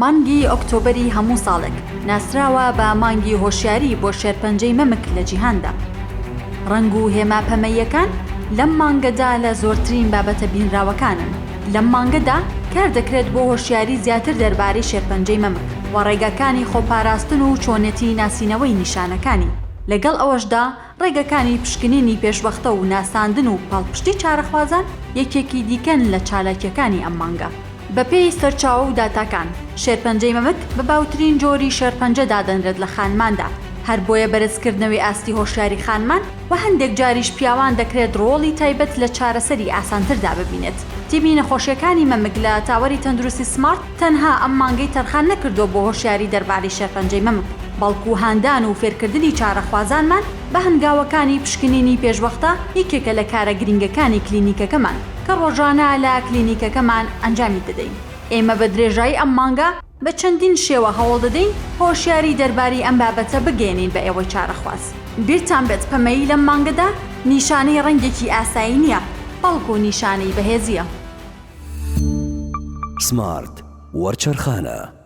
مانگی ئۆکتۆبەری هەموو ساڵێک ناسراوە بە مانگی هۆشیاری بۆ شێرپەنجەی مەمک لە جیهاندا. ڕەنگ و هێما پەمەییەکان لەم مانگەدا لە زۆرترین بابەتە بینراوەکانن. لەم مانگەدا کار دەکرێت بۆ هۆشیاری زیاتر دەربارەی شێرپەنجەی مەمک و ڕێگاکانی خۆپاراستن و چۆنێتی ناسینەوەی نیشانەکانی. لەگەڵ ئەوەشدا ڕێگەکانی پشکنینی پێشوەختە و ناساندن و پاڵپشتی چارەخوازان یەکێکی دیکەن لە چالاکییەکانی ئەم مانگە. بەپێی سەرچاوە و داتاکان، شێرپەنجەی مەمک بە باوترین جۆری شێرپەنجە دادەنرێت لە خانماندا، هەر بۆیە بەرزکردنەوەی ئاستی هۆشیاری خانمان و هەندێک جاریش پیاوان دەکرێت ڕۆڵی تایبەت لە چارەسەری ئاسانتردا ببینێت. تیمی نەخۆشییەکانی مەمک لە تاوەری تەندروستی سمارت تەنها ئەم مانگەی تەرخان نەکردووە بۆ هۆشیاری دەربارەی شێرپەنجەی مەمک، بەڵکو هاندان و فێرکردنی چارەخوازانمان بە هەنگاوەکانی پشکنینی پێشوەختە یەکێکە لە کارە گرینگەکانی کلینیکەکەمان کە ڕۆژانە لە کلینیکەکەمان ئەنجامی دەدەین. ئێمە بە درێژایی ئەم مانگە بە چەندین شێوە هەوڵ دەدەین هۆشیاری دەربارەی ئەم بابەتە بگەیەنین بە ئێوەی چارەخواز. بیرتان بێت پەمەیی لەم مانگەدا نیشانەی ڕەنگێکی ئاسایی نییە، بەڵکو نیشانەی بەهێزییە. سمارت وەرچەرخانە.